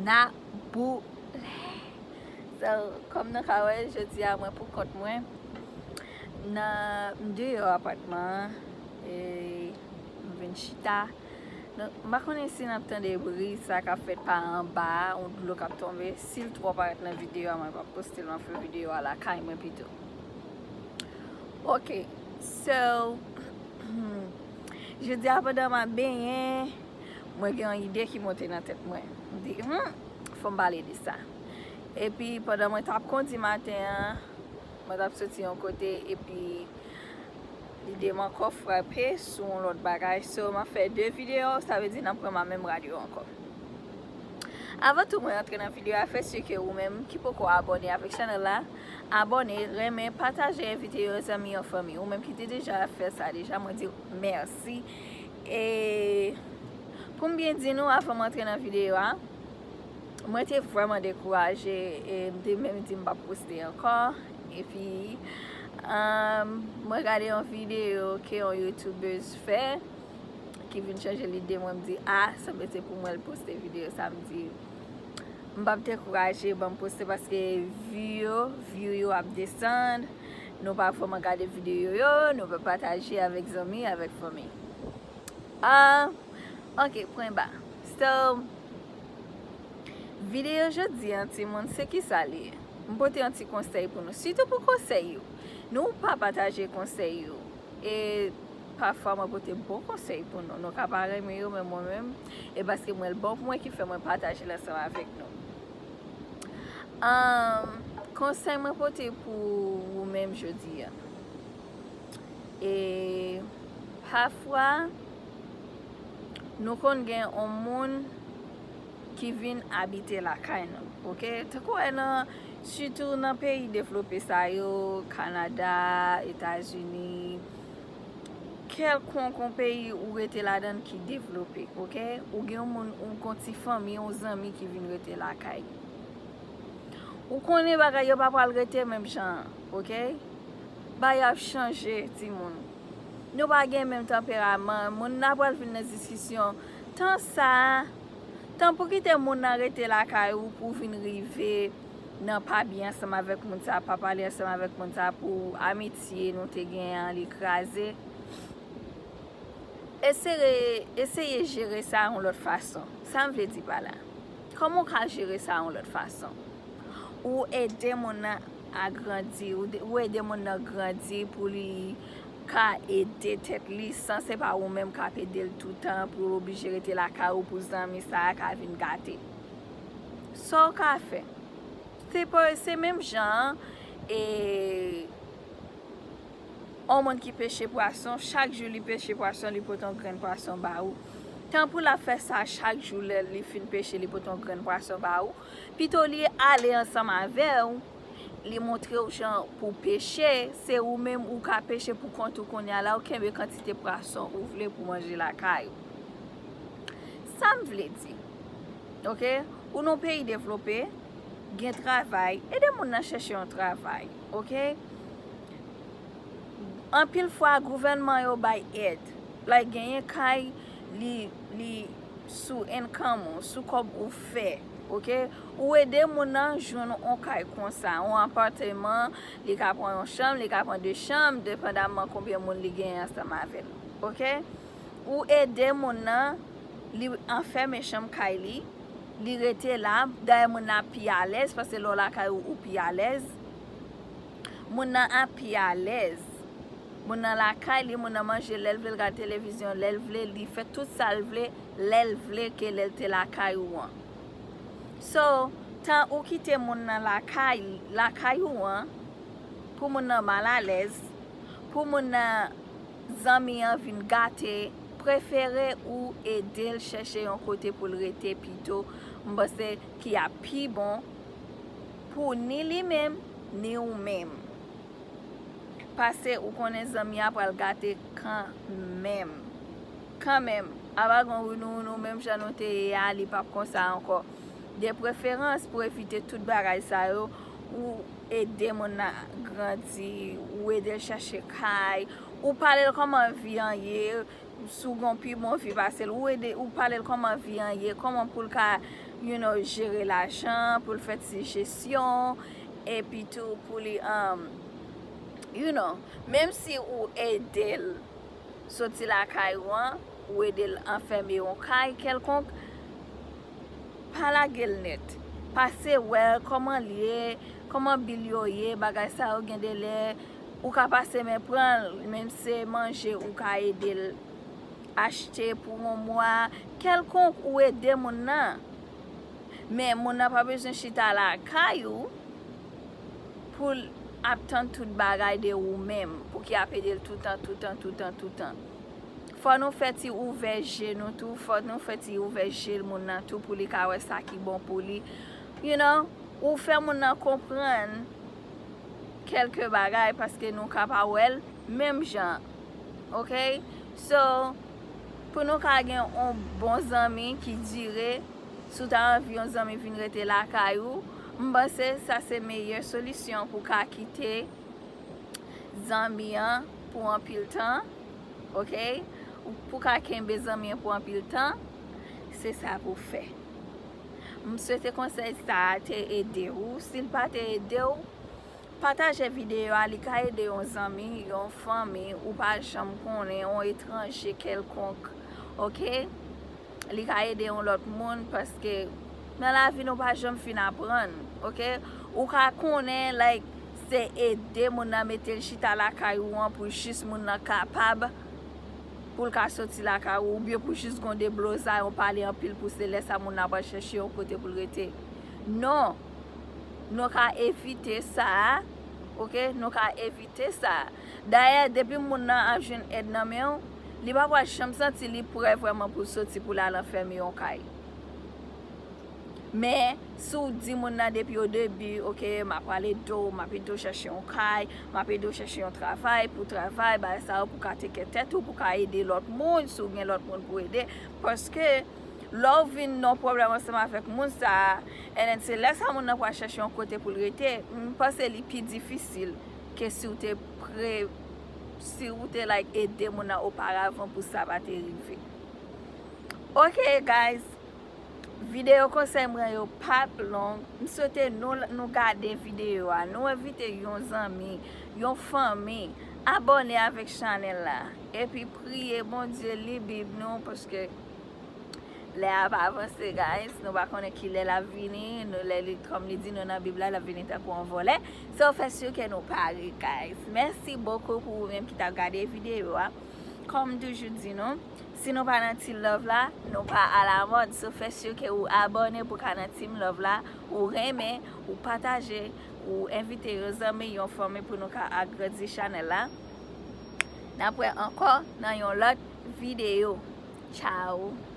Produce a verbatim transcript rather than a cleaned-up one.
Nan boule. So, kòm nou ka wè, jodi a mwen pou kont mwen. Nan, m deyò apatman an, e m vin chita. Donk, m pa konnen si n ap tande bri sa k ap fèt pa anba a, yon dlo k ap tonbe. Si l twò parèt nan videyo a, mwen p ap poste l, m ap fè videyo a lakay mwen pito. Ok, so, jodi a pandan m ap benyen, mwen gen yon ide ki monte nan tèt mwen. M di, hmm, fò m pale de sa. Epi pandan mwen t ap kondi maten an, mwen t ap soti yon kote, epi lide m ankò frape sou yon lòt bagay. So, m ap fè de videyo, sa vle di n ap pran menm rad yo ankò. Avan tou, mwen antre nan videyo a, fè si ke ou menm ki poko abòne avèk chanèl la, abòne, renmen, pataje, envite yon zanmi, yon fanmi. Ou menm ki te deja fè sa deja, mwen di w mèsi. E pou m byen di nou, avan m antre nan videyo a, mwen te vrèman dekouraje e m te menm di m p ap poste ankò. Epi, um, mwen gade yon videyo ke yon youtubèz fè ki vin chanje lide mwen. M di, a, sanble se pou mwen l poste videyo sa. M di, m p ap dekouraje, ban m poste paske view yo, view yo ap desann. Nou pa vrèman gade videyo yo, nou pa pataje avèk zanmi, avèk fanmi. Ah, ok, pwen ba. So, videyo jodi an, timoun, se ki sa li ye? M pote yon ti konsèy pou nou, sitou pou konsèy yo. Nou pa pataje konsèy yo. E pafwa mwen pote bon konsèy pou nou. Nou ka pa renmen yo, men mwen menm, e paske mwen l bon pou mwen ki fè mwen pataje l ansanm avèk nou. Ahn, konsèy mwen pote pou ou menm jodi a. E pafwa, nou konn gen yon moun ki vin abite lakay nou, ok? Tankou wè nan, sitou nan peyi devlope sa yo, Kanada, Etazini, kèlkonk yon peyi ou rete ladan l ki devlope, ok? Ou gen yon moun, ou gen yon ti fanmi, yon zanmi ki vin rete lakay ou. Ou konnen bagay yo pa pral rete menm jan an, ok? Bagay ap chanje, timoun. Nou pa gen menm tanperaman, moun nan pral vin nan diskisyon. Tan sa a, tan pou kite moun nan rete lakay ou pou vin rive nan pa byen ansanm avèk moun sa, pa pale ansanm avèk moun sa pou amitye nou te gen an li kraze. Eseye, eseye jere sa yon lòt fason. Sa m vle di pa la? Kòman w ka jere sa yon lòt fason? Ou ede moun nan a grandi, ou, de- ou ede moun nan grandi pou li ka ede tèt li san se pa ou menm k ap ede l toutan, pou l oblije rete lakay ou, pou zanmi sa a ka vin gate. Sa w ka fè? Se pa, se menm jan an, e yon moun ki peche pwason, chak jou li peche pwason, li pote yon grenn pwason ba ou. Tan pou l ap fè sa chak jou, lè li fin peche, li pote yon grenn pwason ba ou. Pito li ale ansanm avè w, li montre w jan pou peche, se ou menm ou ka peche pou kont ou kounye a la, ou kenbe kantite pwason ou vle pou manje lakay ou. Sa m vle di, ok? Ou nan yon peyi devlope, gen travay, ede moun nan chèche yon travay, ok? Anpil fwa, gouvènman yo bay èd. Like, genyen kay, li, li sou income ou, sou kòb ou fè, ok? Ou ede moun nan jwenn yon kay konsa, yon apatman, li ka pran yon chanm, li ka pran de chanm, depandaman konbyen moun li genyen ansanm avè l, ok? Ou ede moun nan, li anfème chanm kay li, li rete la, dayè moun nan ap pi alèz, paske lè w lakay ou, ou pi alèz. Moun nan ap pi alèz. Moun nan lakay li, moun nan manje lè l vle, l gade televizyon lè l vle, li fè tout sa l vle, lè l vle ke lè l te lakay ou an. So, tan ou kite moun nan lakay, lakay ou an, pou moun nan mal alèz, pou moun nan zanmi an vin gate, prefere ou ede l chèche yon kote pou l rete pito, m panse ki ap pi bon pou ni li menm, ni ou menm. Pase ou konnen zanmi a pral gate kanmenm. Kanmenm, apa gon wounou wounou menm jan nou te ye a, li p ap konsa ankò. De preferans, pou evite tout bagay sa yo, ou ede moun nan grandi, ou ede l chèche kay, ou pale l kòman vi an ye, si w gen yon pi bon vi pase l, ou ede, ou pale l kòman vi an ye, kòman pou l ka you know, jere lajan, pou l fè ti jesyon, epi tou pou li, um, you know, menm si ou ede l soti lakay ou an, ou ede l anfème yon kay kèlkonk, pa lage l nèt. Pase wè l, kòman l ye, kòman bil yo ye, bagay sa yo gen de lè, ou ka pase men pran l, menm se manje ou ka ede l achte pou yon mwa, kèlkonk ou ede moun nan. Men moun nan pa bezwen chita lakay ou pou l ap tann tout bagay de ou menm, pou ki ap ede l toutan, toutan, toutan, toutan. Fò nou fè ti ouvè je nou tou, fò nou fè ti ouvè je moun nan tou pou li ka wè sa ki bon pou li. You know, ou fè moun nan konprann kèlke bagay paske nou ka pa wè l menm jan. Ok? So, pou nou ka gen yon bon zanmi ki dire, si w ta anvi yon zanmi vin rete lakay ou, m panse sa se meyè solisyon pou ka kite zanmi an pou anpil tan, ok? Ou pou ka kenbe zanmi an pou anpil tan, se sa pou fè. M swete konsèy sa a te ede w. Si l pa te ede w, pataje videyo a, li ka ede yon zanmi, yon fanmi, ou pa janm konnen, yon etranje kèlkonk, ok? Li ka ede yon lòt moun paske nan lavi nou pa janm fin aprann, ok? Ou ka konnen, like, se ede moun nan mete l chita lakay ou an pou jis moun nan kapab pou l ka soti lakay ou, oubyen pou jis gon deblozay, yon pale anpil pou se lè sa moun nan pral chèche yon kote pou l rete. Non. Nou ka evite sa a, ok? Nou ka evite sa a. Dayè, depi moun nan ap jwenn èd nan men w, li pa pral janm santi li prè vrèman pou l soti pou l al anfème yon kay. Men, si w di moun nan depi o debi, ok, m ap pral ede w, m ap ede w chèche yon kay, m ap ede w chèche yon travay, pou travay, bagay sa yo, pou ka teke tèt ou, pou ka ede lòt moun, si w gen lòt moun pou ede. Paske, lè w vin nan pwoblèm ansanm avèk moun sa a, and then se lè sa moun nan pral chèche yon kote pou l rete, m panse li pi difisil ke si w te pre, si w te, like, ede moun nan oparavan pou sa pa te rive. Ok, guys, videyo konsèy mwen yo p ap long. M swete nou, nou gade videyo a, nou envite yon zanmi, yon fanmi, abòne avèk chanèl la, epi priye Bondye, li Bib nou, paske lè a ap avanse, guys. Nou pa konnen ki lè l ap vini. Nou, lè li, kòm li di nou nan Bib la, l ap vini tankou yon vòlè. So, fè si ke nou pare, guys. Mèsi bokou pou ou menm ki t ap gade videyo a. Kòm m toujou di nou, si nou pa nan Team Love la, nou pa alamòd. So, fè si ke ou abòne pou ka nan Team Love la, ou renmen, ou pataje, ou envite yon zanmi, yon fanmi pou nou ka agrandi chanèl la. N ap wè ankò nan yon lòt videyo. Tchao!